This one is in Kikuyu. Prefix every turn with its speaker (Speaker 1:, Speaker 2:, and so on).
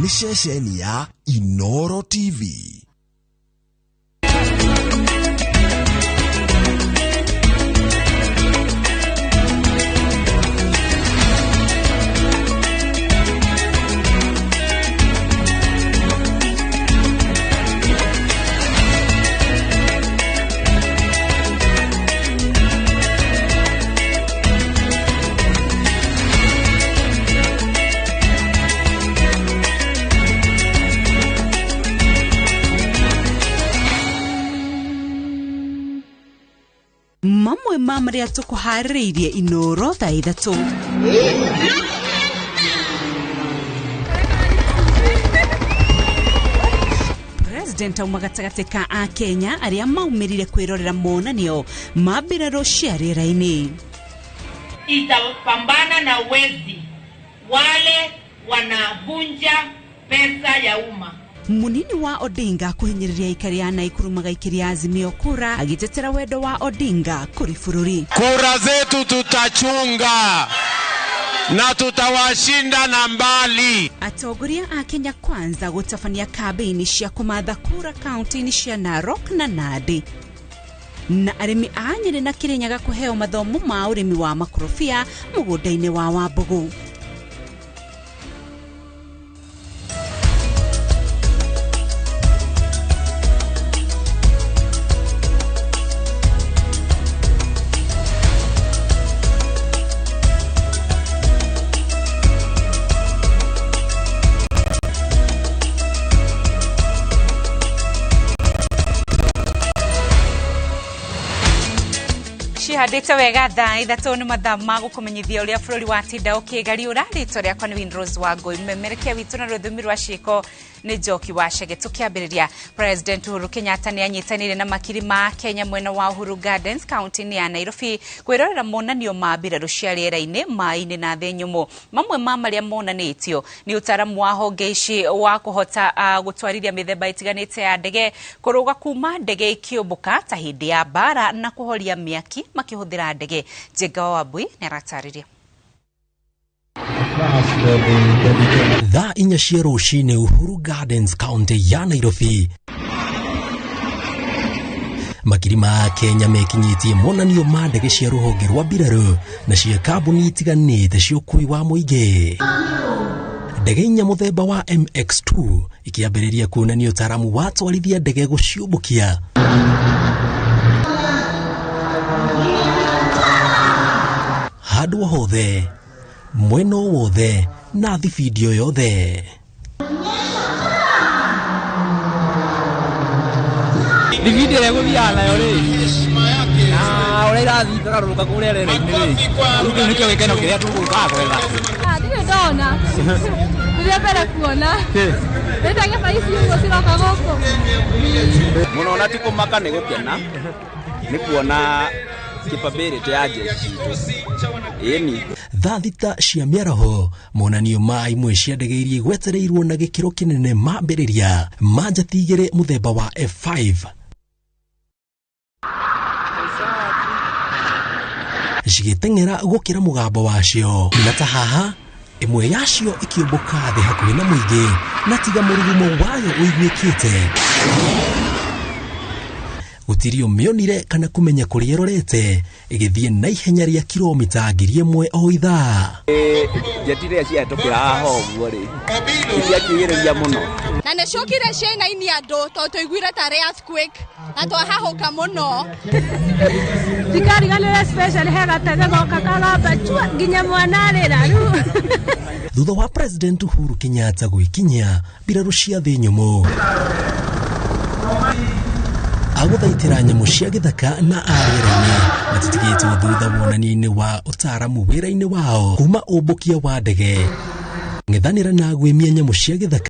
Speaker 1: Nĩ ceceni ya Inoro TV.
Speaker 2: Mamwe ma marĩa tũkũharĩrĩirie Inoro thaa 3. President auma gatagatĩ ka Akenya arĩa maumĩrire kwĩrorera monanio ma mbirarũ cia rĩera-inĩ.
Speaker 3: Itapambana na wezi wale wanavunja pesa ya umma.
Speaker 2: Munini wa Odinga kuhinyĩrĩria aikari a Naikuru magaikĩria Azimio kura agĩtetera wendo wa Odinga kũrĩ bũrũri.
Speaker 4: Kura zetu tutachunga na tutawashinda na mbali.
Speaker 2: Atongoria a Kenya Kwanza gũtabania kambĩini cia kũmatha kura kaunti-inĩ cia Narok na Nandi. Na arĩmi a Nyĩrĩ na Kĩrĩnyaga kũheo mathomo ma ũrĩmi wa makorobia mũgũnda-inĩ wa Wambugu. Cihandĩte wega thaa 3 nĩ mathaa ma gũkũmenyithia ũrĩa bũrũri watinda ũkĩgariũra. Rĩtwa rĩakwa nĩ Winrose Wangũi, mũmemerekia witũ na rũthiomi rwa ciĩko nĩ Njoki wa Chege. Tũkĩambĩrĩria, President Uhuru Kenyatta nĩ anyitanĩire na makiri ma Kenya mwena wa Uhuru Gardens kaunti-inĩ ya Nairobi kwĩrorera monanio ma mbirarũ cia rĩera-inĩ, maĩ-inĩ na thĩ nyũmũ. Mamwe ma marĩa monanĩtio nĩ ũtaaramu wa honge ici wa kũhota gũtwarithia mĩthemba ĩtiganĩte ya ndege, kũrũga kuma ndege ikĩũmbũka ta hĩndĩ ya mbara na kũhoria mĩaki makĩhũthĩra ndege. Njenga wa Wambui nĩ aratarĩria.
Speaker 5: Thaa 4 cia rũcinĩ Uhuru Gardens kaunti ya Nairobi, makiri ma Kenya mekinyĩtie monanio ma ndege cia rũhonge rwa mbirarũ na cia kambuni itiganĩte cia ũkui wa mũingĩ. Ndege 4 mũthemba wa MX2 ikĩambĩrĩria kuonania ũtaaramu wa twarithia ndege gũciũmbũkia. Handũ hothe, mwena wothe na thibindi o yothe.
Speaker 6: Thibindi ĩrĩa ĩgũthiaga nayo rĩ, na ũrĩa irathiĩ ikagarũrũka kũrĩa rĩera-inĩ rĩ, rĩu kĩu nĩkĩo gĩkeno kĩrĩa tũgũkaga gwetha.
Speaker 7: Ndirĩ ndona, nĩ mbere kuona nĩ ndege ta ici ũguo ciroka gũkũ.
Speaker 6: Mũno na ti kũmaka nĩ gũkena nĩ kuona capability ya jeshi citũ. Ĩni.
Speaker 5: Thaa 6 cia mĩaraho, monanio ma imwe cia ndege iria igwetereirwo na gĩkĩro kĩnene mambĩrĩria ma njeti 2 mũthemba wa F5 cigĩteng'era gũkĩra mũgambo wacio, na ta haha ĩmwe yacio ĩkĩũmbũka thĩ hakuhĩ na mũingĩ na tiga mũrurumo wayo ũiguĩkĩte gũtirio mĩonire kana kũmenya kũrĩa ĩrorete ĩgĩthiĩ na ihenya rĩa kilomita 1000 o ithaa.
Speaker 6: Njeti iria ciahĩtũkĩra haha ũguo rĩ, nĩciakĩgĩrĩria mũno.
Speaker 7: Na nĩ ciũkire ciainainia andũ tondũ tũiguire tarĩ earthquake na twahahũka mũno.
Speaker 8: Ndikariganĩra especially he gatege goka kagamba chua nginya mwana arĩra rĩu.
Speaker 5: Thutha wa President Uhuru Kenyatta gwĩkinyia mbirarũ cia thĩ nyũmũ agũthaitĩra nyamũ cia gĩthaka na arĩera-inĩ matitigĩtwo thutha wonania-inĩ wa ũtaaramu wĩra-inĩ wao kuma ũmbũkia wa ndege ng'ethanĩra na gwĩmia nyamũ cia gĩthaka.